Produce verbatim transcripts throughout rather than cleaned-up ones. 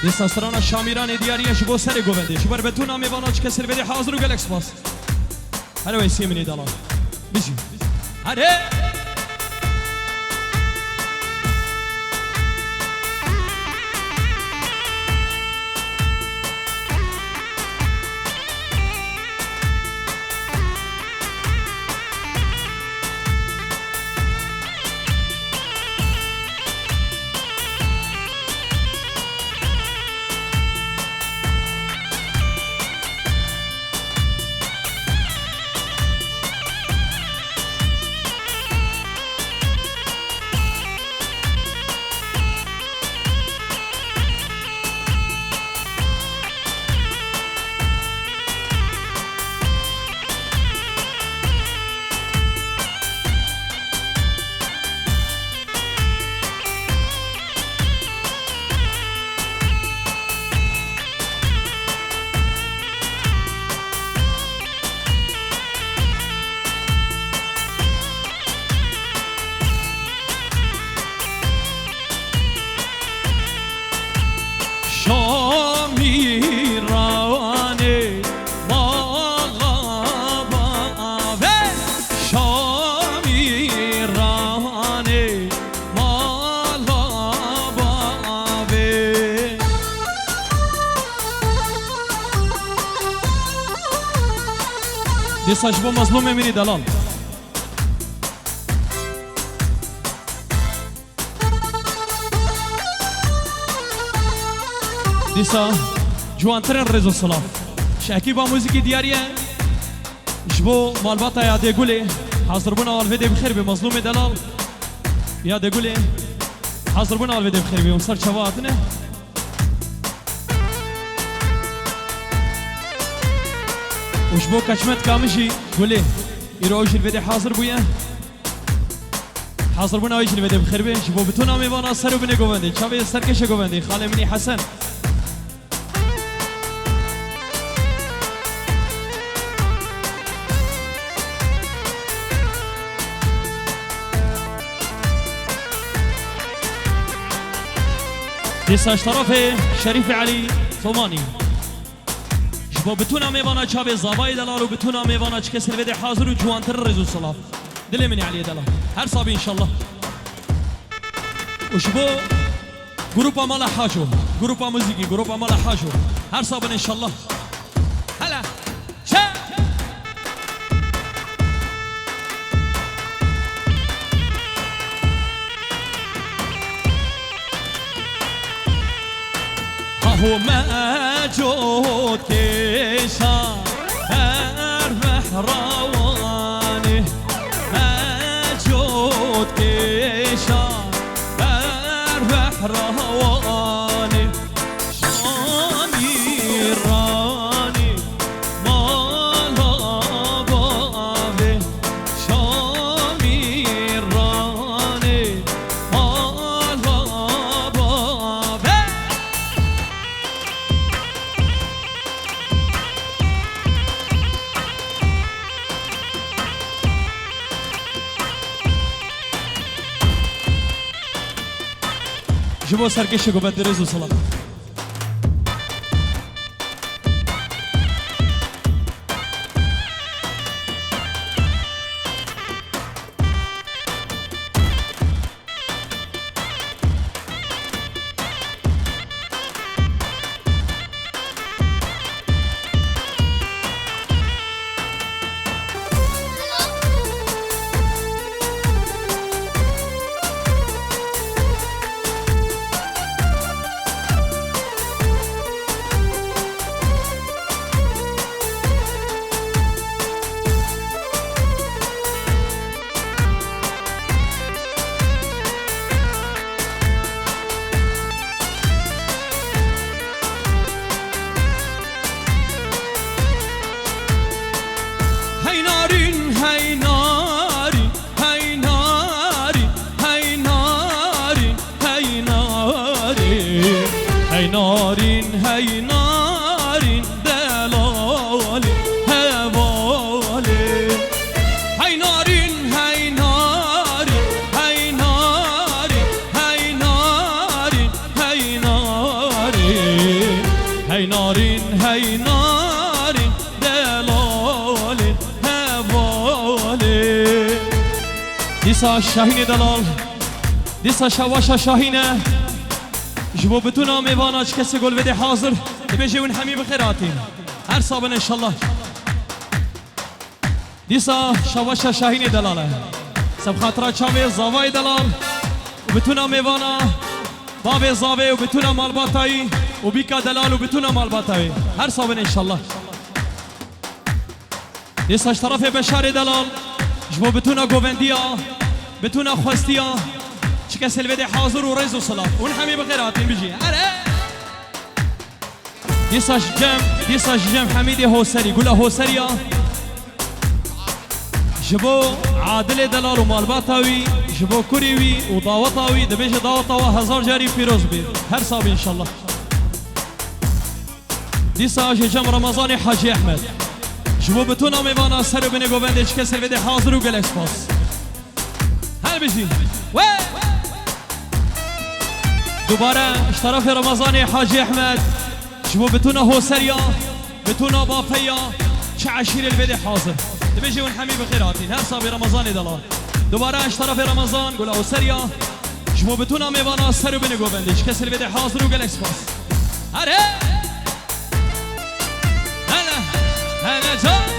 Dîsa strana Şamîranê diyar e ji bo serê govendê. Ji ber betûna mêvana çi kesê li vê de hazir û gelek spas. Here weysiyê min ê delal. Bijî. Here! Şamîranê mala bavê, Şamîranê mala bavê. Dîsa ji bo Mezlûmê min ê delal. Dîsa ciwantirin rêz û silav. Ji ekîba muzîkî diyar e. Ji bo malbata Yadê Gulê, hazirbûna wan li vê dê bi xêr bê, Mezlûmê delal. Yadê Gulê, hazirbûna wan li vê dê bi xêr bê, hûn ser çava hatine. Û ji bo Keçmetka min jî Gulê, îro ew jî li vê dê hazir bûye. Hazirbûna wê jî li vê dê bi xêr bê. Ji bo bitûna mêvana ser û binê govendê, çavê serkêşê govendê, xalê min ê Hesen. Dîsa ji tarafê Şerîfê Elî Tomanî. Ji bo bitûna mêvana çavê Zavayê delal û bitûna mêvana çi kesê li vê dê hazir û ciwantir rêz û silav. Dilê min ê Eliyê delal. Her sabî înşallah. Û ji bo grupa Mala Haco, grupa muzîkî, grupa Mala Haco. Her sabin înşallah. Hele. Çe. Aho mecot kêşa her mehrawanê, mecot kêşa her mehrawanê. Şamîranê mala bavê, Şamîranê mala bavê. Ji bo serkêşê govendê rêz û silav. Hey narîn, hey narîn, hey narîn, hey narîn, hey narîn. Hey narîn, hey narîn, delalî, hevalî. Hey narîn, hey narîn, hey narîn, hey narîn, hey narîn. Dîsa Şahînê delal. Dîsa şevaşa Şahîne. Ji bo bitûna mêvana çi kesê gol vedê hazir. Dibêje hûn hemî bi xêr hatîn. Her sabin inşallah. Dîsa şevaşa Şahînê delal e. Sebxatira çavê zavayê delal. Û bitûna mêvana bavê zavê û bitûna malbatayî û bîka delal û bitûna malbatayî. Her sabin inşallah. Dîsa ji terefê Beşarê delal, ji bo bitûna govendiya, bitûna xwestiya, çi kesê li vê de hazir û rêz û silav. Hûn hemî bi xêr hatîn bijî. Erê! Dîsa ji cem, dîsa ji cem Hemîdê Hoserî, gula Hoseriya. Ji bo Adilê delal û malbata wî, ji bo kurê wî û daweta wî, dibêje daweta we hezar carî pîroz bî. Her sabî inşallah. Dîsa ji cem Remezanê Hacî Ehmed. Ji bo bitûna mêvana ser û binê govendê çi kesê vê de hazir û gelek spas. Her bijî. We! Dubare ji terefê Remezanê Hacî Ehmed. Ji bo bitûna Hoseriya, bitûna Bafeya, çi eşîrê li vê de hazir. Dibêje hûn hemî bi xêr hatîn. Her sabî Remezanê delal. Dubare ji terefê Remezan, gula Hoseriya. Ji bo bitûna mêvana ser û binê govendê. Çi kesê li vê de hazir û gelek spas. Erê! Hele, hele can.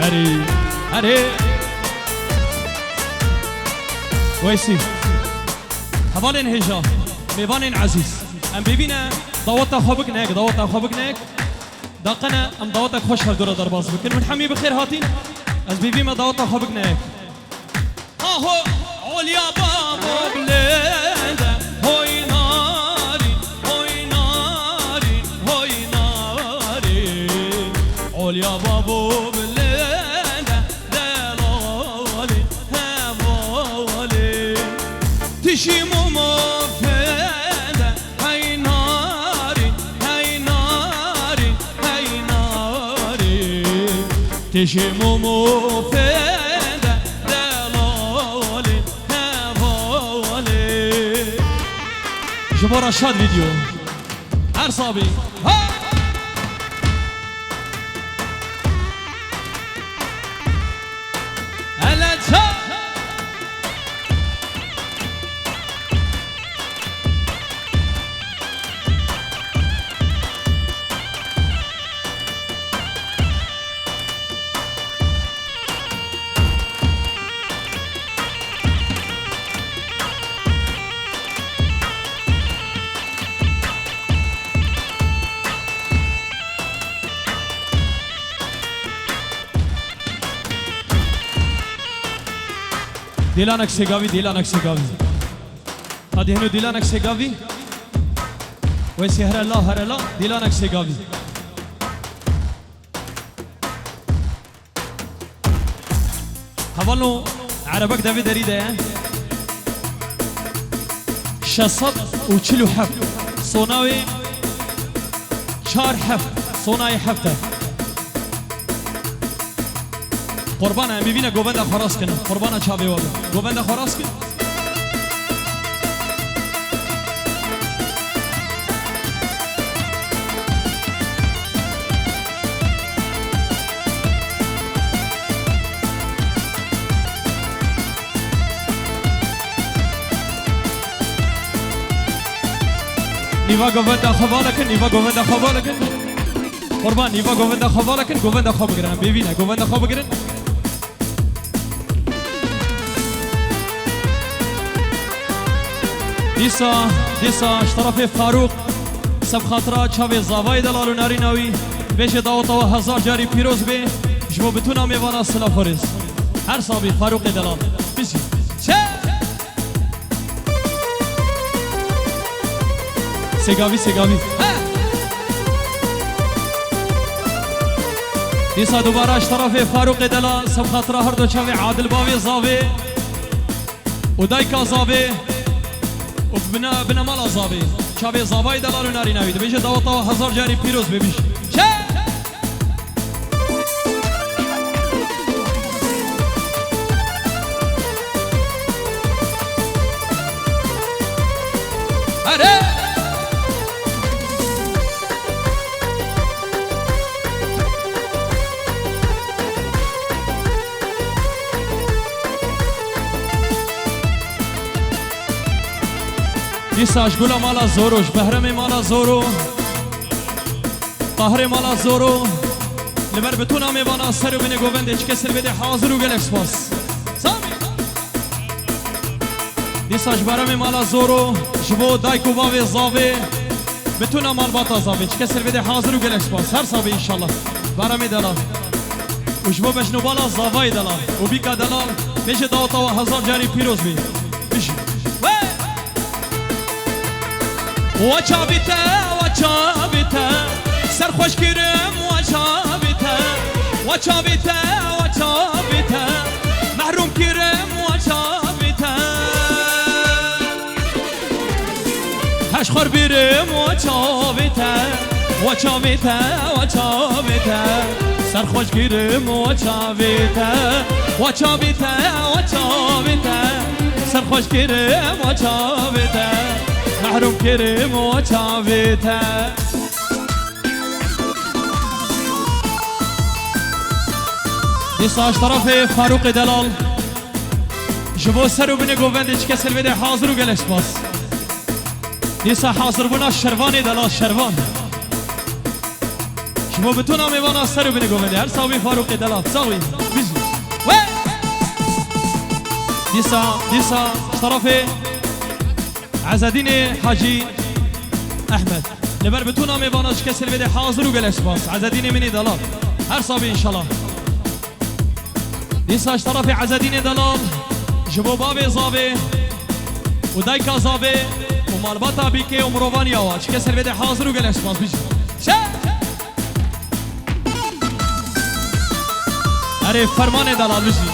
Herê, herê. Weysî. Hevalên hêja, mêvanên ezîz, em bêvîne daweta xwe bikin hek, daweta xwe bikin hek. Daqene em dawetek xweş hevdû re derbas bikin. Hûn hemî bi xêr hatîn. Ez bêvî me daweta xwe bikin hek. Aho, olya babo bilênde, hoy narîn, hoy narîn, hoy narîn. Olya babo bilênde, delalî, hevalî. Tişî mûmo fênde, hey narî, hey narî, hey narî. Tişî mûmo fênde, delalî, hevalî. Ji bo Reşad Video. Her sabî. Ha! Hele ça! Dîlanek Sêgavî, Dîlanek Sêgavî. Hadî heno Dîlanek Sêgavî. Weysî here la, here la, Dîlanek Sêgavî. Hevalno, erebek devê derî de ye. Şeş sed û çil û heft. Sona wê çar heft. Sonayê heft e. Qurbana, em bîvîne govenda xwe rast kin. Qurbana çavê we be. Govenda xwe rast kin. Nîva govenda xwe vala kin, nîva govenda xwe vala kin. Qurban, nîva govenda xwe vala kin, govenda xwe bigirin. Em bêvîne, govenda xwe bigirin. Dîsa, dîsa ji terefê Farûq, sebxatira çavê zavayê delal û narîna wî, vêjê daweta we hezar carî pîroz bê, ji bo bitûna mêvana silav xwe rêz. Her sabî Farûqê delal. Bijî. Çe! Sêgavî, Sêgavî. He! Dîsa dubara ji terefê Farûqê delal, sebxatira her du çavê Adil bavê zavê û dayika zavê û bine, binemala zavê. Çavê zavayê delal û narîna wî. Dibêje daweta we hezar carî pîroz bibî. Çe! Dîsa ji gula mala Zoro, ji Behremê mala Zoro, Tahirê mala Zoro, li ber bitûna mêvana ser û binê govendê çi kes li vê de hazir û gelek spas. Sağ ol. Dîsa ji Behremê mala Zoro, ji bo dayk û bavê Zavê, bitûna malbata Zavê, çi kes li vê de hazir û gelek spas. Her sabê înşallah. Behremê delal. Û ji bo bejnobala Zavayê delal û bîka delal, bêje daweta we hezar carî pîroz bî. Bijî. We! Wa çavê te, wa çavê te, ser xweş kirim, wa çavê te, wa çavê te, wa çavê te, mehrûm kirim, wa çavê te. Heş xwar birim, wa çavê te, wa çavê te, wa çavê te, ser xweş kirim, wa çavê te, wa çavê te, wa çavê te. Ser xweş kirim wa çavê te, mehrûm kirim wa çavê te. Dîsa ji tarafê Farûqê Delal, ji bo ser û binê govendê çi kes li vê de hazir û gelek spas. Dîsa hazirbûna Şervanê Delal, Şervan. Ji bo bitûna mêvana ser û binê govendê. Her sax bî Farûqê Delal. Sax bî. Bijî. We! Dîsa, dîsa, ji tarafê Ezedînê Hacî Ehmed. Li ber bitûna mêvana ji kesê li vê de hazir û gelek spas. Ezedînê min ê Delal. Her sax bî înşallah. Dîsa ji tarafê Ezedînê Delal, ji bo bavê Zavê û dayka Zavê û malbata Bîkê û mirovaniya wa, çi kes li vê de hazir û gelek spas bijî. Çe? Erê, Fermanê Delal bijî.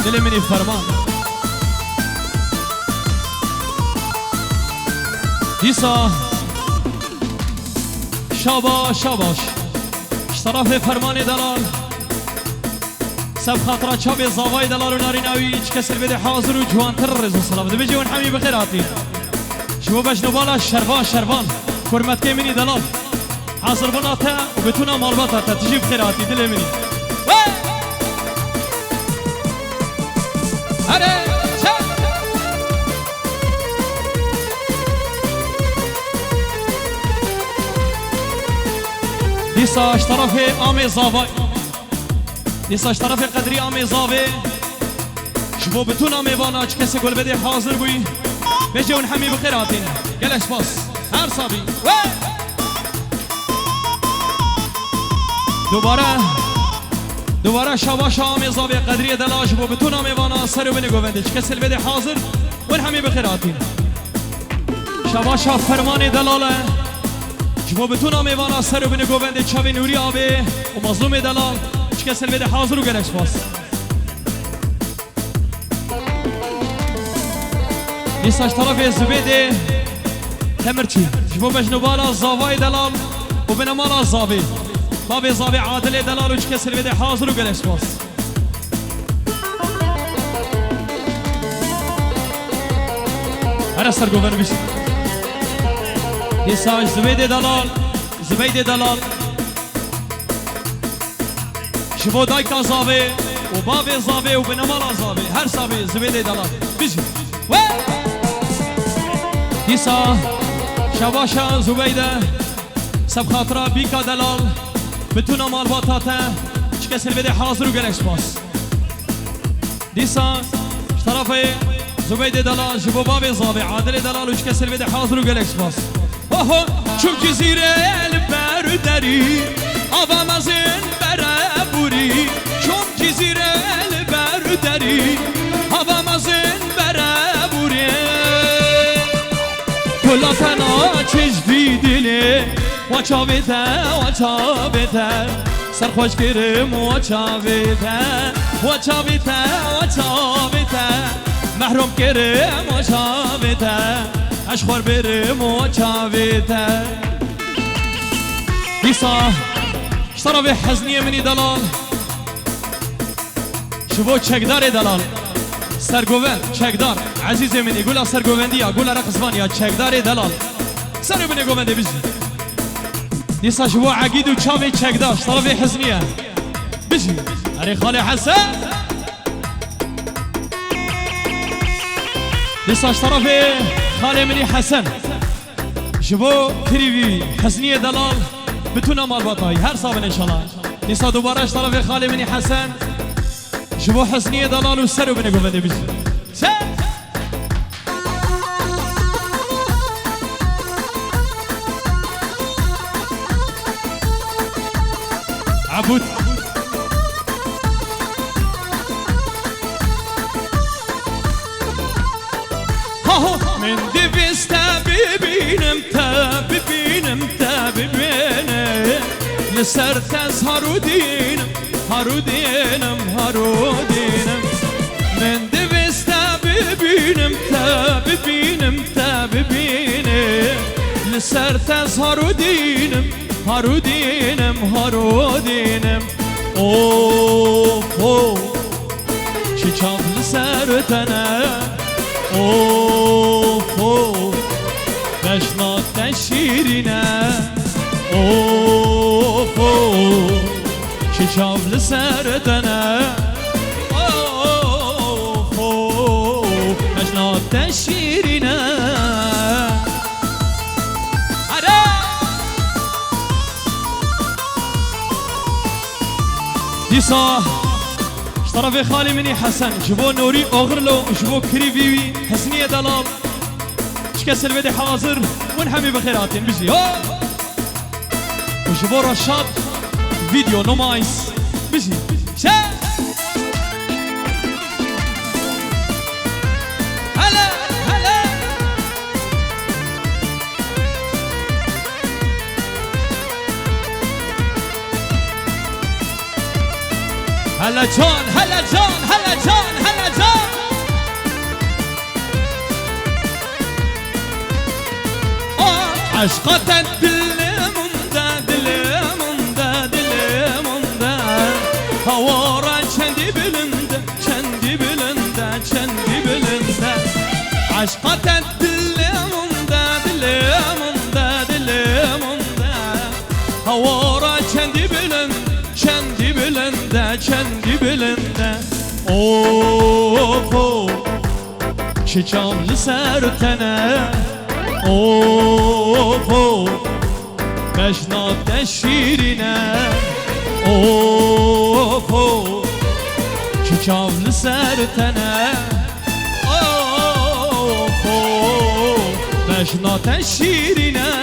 Dilê min î Ferman. Dîsa şabaş, şabaş. Ji tarafê Fermanê Delal. Seb xatira çavê Zavayê Delal û narîna wî, çi kes li vê de hazir û ciwantir rêz û selam. Dibêje hûn hemî bi xêr hatîn. Ji bo bejnobala Şervan, Şervan, kurmetkê min î Delal. Hazirbûna te û bitûna malbata te, tu jî bi xêr hatî, dilê min î. We! Erê, çe! Dîsa ji tarafê Amê Zavay. Dîsa ji tarafê Qedrî Amê Zavê. Ji bo bitûna mêvana çi kesê ku li vê de hazir bûyî, bêje hûn hemî bi xêr hatîn. Gelek spas. Her sabî. We! Dubare, dubare şabaşa Amê Zavê Qedriyê Delal ji bo bitûna mêvana ser û binê govendê çi kesê li vê de hazir, hûn hemî bi xêr hatîn. Şabaşa Fermanê Delal e. Ji bo bitûna mêvana ser û binê govendê çavê Nûrî Avê û Mazlûmê Delal, çi kes li vê de hazir û gelek spas. Dîsa ji tarafê Zubêdê Temirçî, ji bo bejnobala Zavayê Delal û binemala Zavê, bavê Zavê Adilê Delal û çi kes li vê de hazir û gelek spas. Here ser govend bîst. Dîsa ji Zubêdê Delal, Zubeydê Delal. Ji bo dayka Zavê û bavê Zavê û binemala Zavê, her sabî Zubêdê Delal. Bijî. We! Dîsa şabaşa Zubeyde. Seb xatira Bîka Delal, bitûna malbata te, çi kes li vê de hazir û gelek spas. Dîsa ji tarafê Zubeydê Delal, ji bo bavê Zavê, Adilê Delal û çi kes li vê de hazir û gelek spas. Ho ho, çûm Cizîrê li ber derî, ava mezin bere bûrî. Çûm Cizîrê li ber derî, ava mezin bere bûrî. Kula te naçiş vî dilê, wa çavê te, wa çavê te, ser xweş kirim wa çavê te, wa çavê te, wa çavê te, mehrûm kirim wa çavê te, ez xwar birim wa çavê te. Dîsa ji tarafê Hezniyê min î Delal, ji bo çekdarê Delal, Sergovend, çekdar, ezîzê min î, gula sergovendiya, gula reqsvaniya, çekdarê delal. Ser û binê govendê bijî. Dîsa ji bo Egîd û çavê çekdar, ji tarafê Hizniye. Bijî. Erê xalê Hesen. Dîsa ji tarafê xalê min î Hesen. Ji bo kirî vî Hizniye delal, bitûna malbatayî, her sabin înşallah. Dîsa dubare ji tarafê xalê min î Hesen. Ji bo Hizniye delal û ser û binê govendê bijî. Ser! Ebûd. Haho! Min divist te bibînim, te bibînim, te bibînim. Li ser te ez harûdînim, harûdînim, harûdînim. Min divist te bibînim, te bibînim, te bibînim. Li ser te ez harûdînim, harûdînim, harûdînim. Of, of. Çi çav li ser te ne, of, of, beşna te şîrîn e, of, of, çi çav li ser te ne, of, of, beşna te şîrîn e. Hare! Dîsa Ji tarafê xalê min î Hesen, ji bo Norî Oxirlo, ji bo kirî vî wî, Hizniye delal. Çi kes li vê de hazir, hûn hemî bi xêr hatin, bijî. Ho! Û ji bo Reşad, video, no mais, bijî. Şe! Hele, hele! Hele can, hele can, hele can, hele can. Aa, eşqa te dilim umde, dilim umde, dilim umde. Hawara çendî bilinde, çendî bilinde, çendî bilinde. Eşqa te dilim umde, dilim umde, dilim umde. Hawara çendî bilind, çendî bilinde, çendî bilinde. Of, of, çi çav li ser te ne. Of, of, beşna te şîrîn e. Of, of, çi çav li ser te ne. Of, of, beşna te şîrîn e.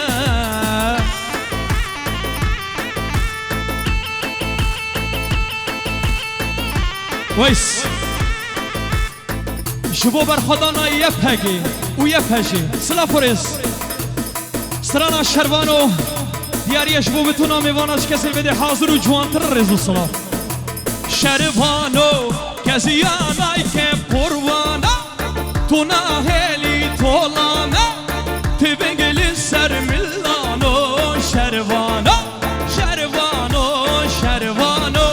Weys. Ji bo berxwedana YPG'ê û YPJ'ê. Silav û rêz. Strana Şervano, diyariye ji bo bitûna mêvana ji kesên vê de hazir û ciwantir rêz û silav. Şervano, keziya dayke porwana, tu nahêlî tolana, ti vingilî ser milano, şervano. Şervano, şervano,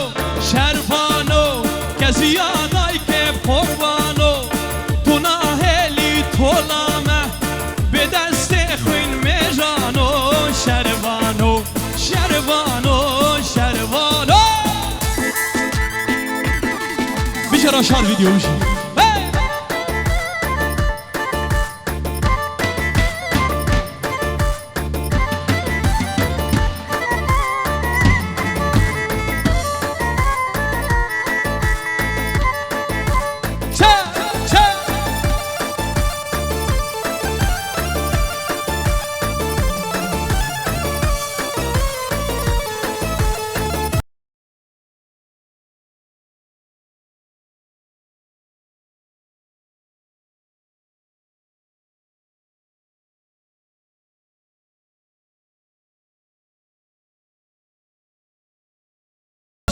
şervano, keziya dayke porvano, tu nahêlî tola me, bi destê xwîn mêjano, şervano, şervano, şervano. Bijara şar video bijî. Hey!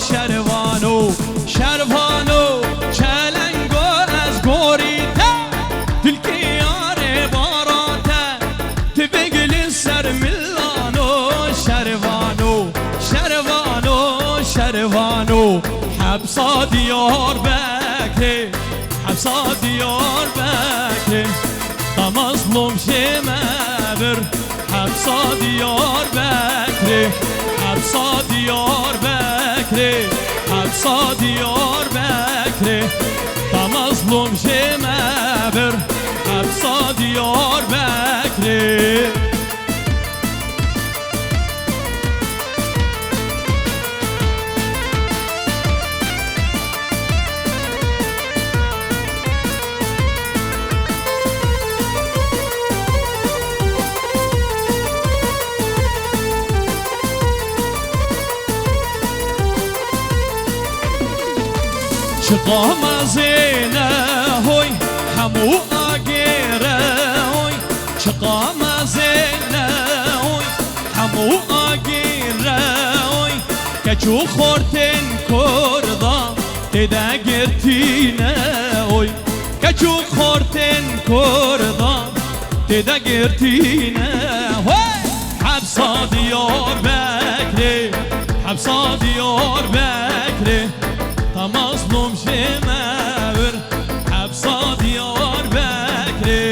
Şervano, şervano, çelengo ez gorî te, dilkê yarê bara te, ti vingilî ser milano, şervano, şervano, şervano, hepsa Diyarbekirê. Hepsa Diyarbekirê, te mezlûm jê me vir. Hepsa Diyarbekirê, hepsa Diyarbekirê, hepsa Diyarbekirê, te mezlûm jê me vir. Hepsa Diyarbekirê. Çiqa mezêne hoy, hemû agêre hoy. Çiqa mezêne oy, hemû agîre oy. Keç û xortên Kurda têde girtîne oy. Keç û xortên Kurda têde girtîne oy. Hepsa Diyarbekirê, hepsa Diyarbekirê. Te mezlûm jê me vir, hepsa Diyarbekirê.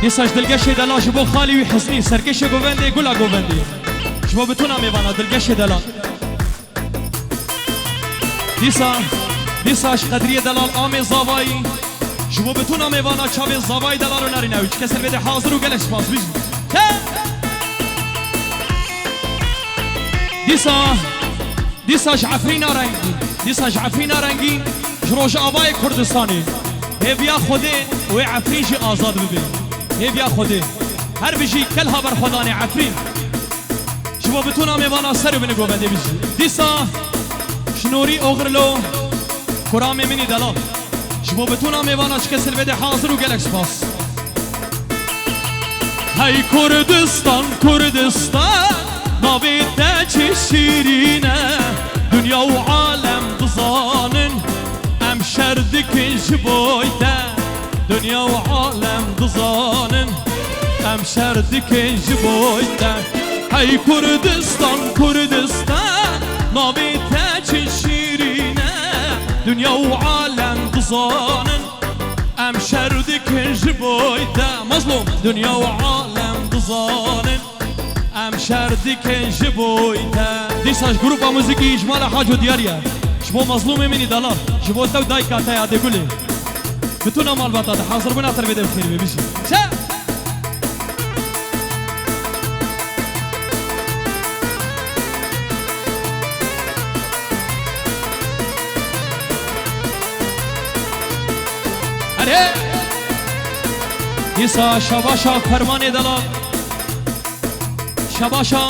Dîsa ji dilgeşê delal ji bo xalî wî Hisnî, serkêşê govendê, gula govendê. Ji bo bitûna mêvana dilgeşê delal. Dîsa, dîsa ji Qedriyê delal amê zavayî. Ji bo bitûna mêvana çavê zavayî delal û narîne ew. Çi kesir bêdê hazir û gelek spas. Bijî. He! Dîsa Dîsa ji Efrîna rengîn, dîsa ji Efrîna rengîn, ji Rojavayê Kurdistanê. Hêviya Xwedê wê Efrîn jî azad bibe. Hêviya Xwedê. Her bijî kelha berxwedanê Efrîn. Ji bo bitûna mêvana ser û binê govendê bijî. Dîsa ji Nûrî Oxirlo, kuramê min î delal. Ji bo bitûna mêvana çi kesir bêdê hazir û gelek spas. Hey Kurdistan, Kurdistan, navê te çi şîrîn e. Dinya û alem dizanin, em şer dikin ji boy te. Dinya û alem dizanin, em şer dikin ji boy te. Hey Kurdistan, Kurdistan, navê te çi şîrîn e. Dinya û alem dizanin, em şer dikin ji boy te. Mazlûm, dinya û alem dizanin, em şer dikin ji boy te. Dîsa ji grupa muzîkî ji mala Haco Diyar ye. Ji bo mazlûmê min î delal. Ji bo te û dayika te ya dê gulê. Bitûna malbata te hazir bûna te re bêde bi xêr bê bijî. Çe? Erê! Dîsa şabaşa Fermanê delal. Şabaşa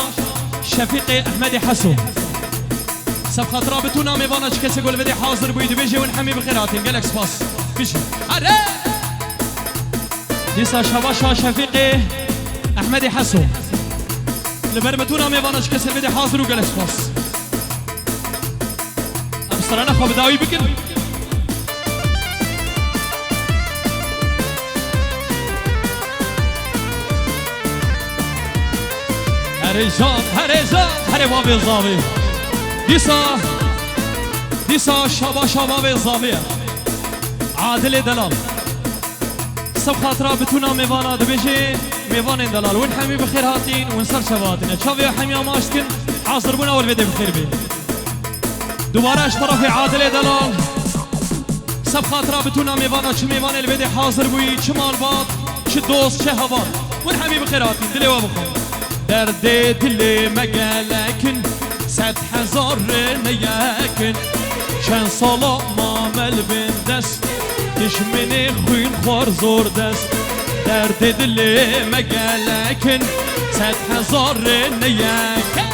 Şefîqê Ehmedê Heso. Seb xatira bitûna mêvana çi kesê gol vedê hazir bûyî dibêjê win hemî bi xêr hatin. Gelek spas. Bijî. Erê! Dîsa şabaşa Şefîqê Ehmedê Heso. Li ber bitûna mêvana çi kesê vedê hazir û gelek spas. Em strana xwe bi dawî bikin. Herê jan, herê jan, herê bavê zavê. Dîsa, dîsa şabaşa bavê zavê ye. Adilê delal. Seb xatira bitûna mêvana dibêjê, mêvanên delal, win hemî bi xêr hatîn, win ser çava hatine. Çavê hemiya maç dikin, hazir bûna wer vêdê bi xêr bê. Dubare ji terefê Adilê delal. Seb xatira bitûna mêvana, çi mêvanê li vêdê hazir bûyî, çi malbat, çi dost, çi heval. Win hemî bi xêr hatîn, dilê we bixwe. Derdê dilê me gelek in, sed hezar ne yek in. Çend sala ma me li bin dest, dijminê xwîn xwar zor dest. Derdê dilê me gelek in, sed hezar ne yek in.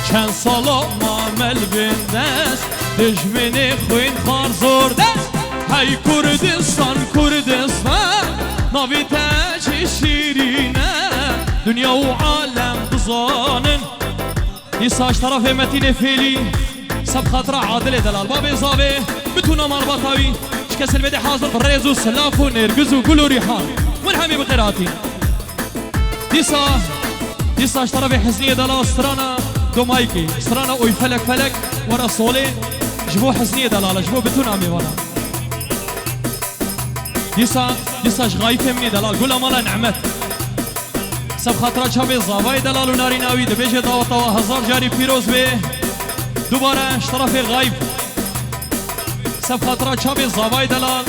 Çend sala ma me li bin dest, dijminê xwîn xwar zor dest. Hey Kurdistan, Kurdistan, navê te çi şîrîn e. Dinya û alem dizanin. Dîsa ji terefê Metînê Fêlî, seb xatira Adilê delal, bavê zavê, bitûna malbata wî, ji kesê li vêdê hazir bi rêz û silav û nêrgiz û gul û rîhan. Win hemî bi xêr hatî. Dîsa, dîsa ji terefê Hisniyê delal strana Do maykê, strana oy felek felek, were solê, ji bo Hesniyê delal e, ji bo bitûna mêvana. Dîsa, dîsa ji Xayifê min ê delal, gula mala Nehmet. Seb xatira çavê zavayê delal û narîna wî dibêje daweta we hezar carî pîroz bê. Dubare ji terefê Xayif. Seb xatira çavê zavayê delal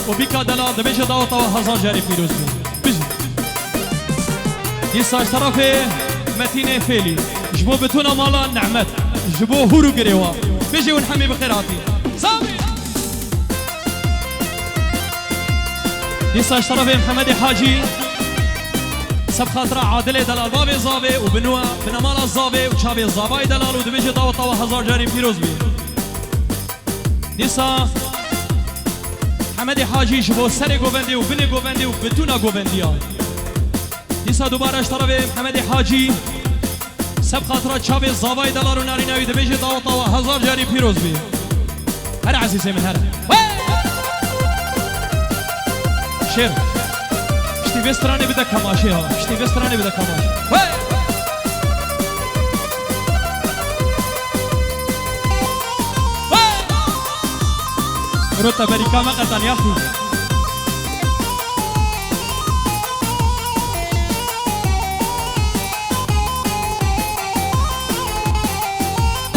û bîka delal dibêje daweta we hezar carî pîroz bê. Bijî. Dîsa ji terefê Metînê Fêlî. Ji bo bitûna mala Nehmet. Ji bo hûr û girê we. Bijî hûn hemî bi xêr hatî. Zavê. Dîsa ji terefê Mihemedê Hacî. Seb xatira Adilê delal bavê zavê û binû-, binemala zavê û çavê zavayê delal û dibêje daweta we hezar carî pîroz bê. Dîsa Hemedê Hacî ji bo serê govendê û binê govendê û bitûna govendiya. Dîsa dubare ji terefê Hemedê Hacî, seb xatira çavê zavayê delal û narîna wî dibêje daweta we hezar carî pîroz bê. Here ezîzê min, here. Wey! Şêr. Piştî vê stranê bide kemaşê ha. Piştî vê stranê bide kemaşê. Wey! Rota berîka me qetan yaxî.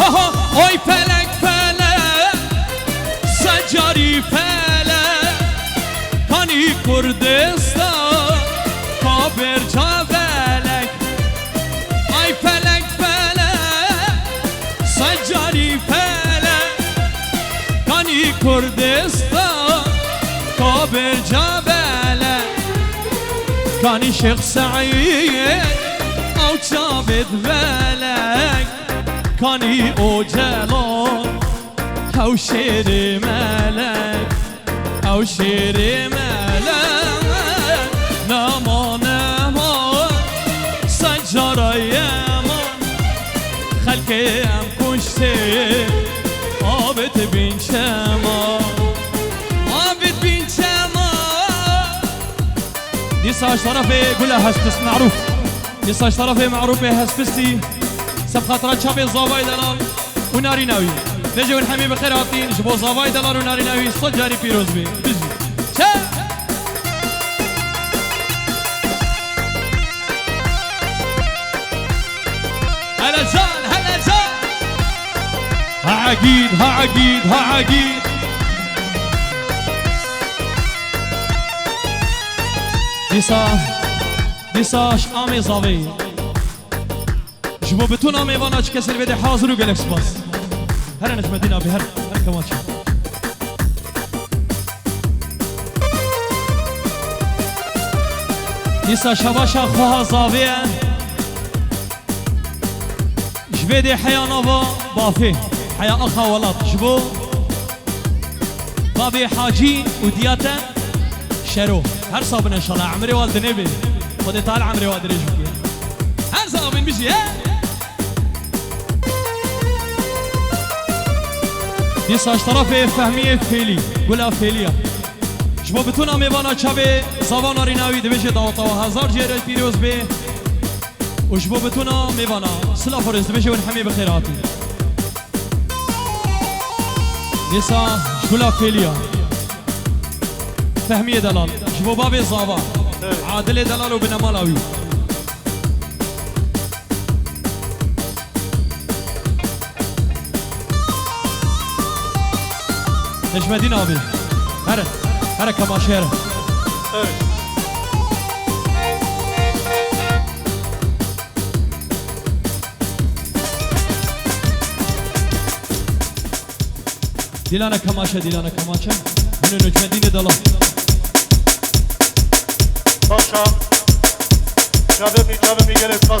Aha, oy felek felek, secarî felek, kanî Kurdistan, ka berca felek. Ay felek felek, secarî felek, kanî Kurdistan, ka berca belek, kanî Şêx Seîd, ew çavêt belek, kanî Ocalan, hew şêrê melek. Ew şêrê melek, nema, nema, secara yema. Xelkê em kuştê, avêt bîn çema, avêt bîn çema. Dîsa ji terefê Gula Hespist Merûf. Dîsa ji terefê Merûfê Hespistî. Seb xatira çavê zavayê delal û narîna wî. Vêjê hûn hemî bi xêr hatîn, ji bo zavayê delal û narîna wî sed carî pîroz bî. Bijî. Çe! Hele can, hele can! Ha egîd, ha egîd, ha egîd! Dîsa, dîsa ji amê zavê. Ji bo bitûna mêvana çi kesên vê de hazir û gelek spas. Here Necmedîn abi, her, her kemaçe. Dîsa şebaşa xweha zavê ye. Ji vê de heya nava bafê, heya axa welat. Ji bo Babê Hacî û diya te Şero. Her sabin inşallah. Emrê wan dinê bê. Xwedê tal emrê wan dirêj bike. Her sabin bijî, he? Dîsa ji terefê Fehmiyê Fêlî, Gula Fêliya. Ji bo bitûna mêvana çavê zava narîna wî dibêje daweta we hezar cêre pîroz bê. Û ji bo bitûna mêvana, silav û rêz dibêje hûn hemî bi xêr hatî. Dîsa ji Gula Fêliya. Fehmiyê delal, ji bo babê zava. Evet. Adilê delal û binemala wî. Necmedîn abi. Here. Here kemaşê here. Evet. Dîlana kemaşe, dîlana kemaşe. Hûn ê Necmedînê delal. Paşa. Çavê min, çavê min gelek spas.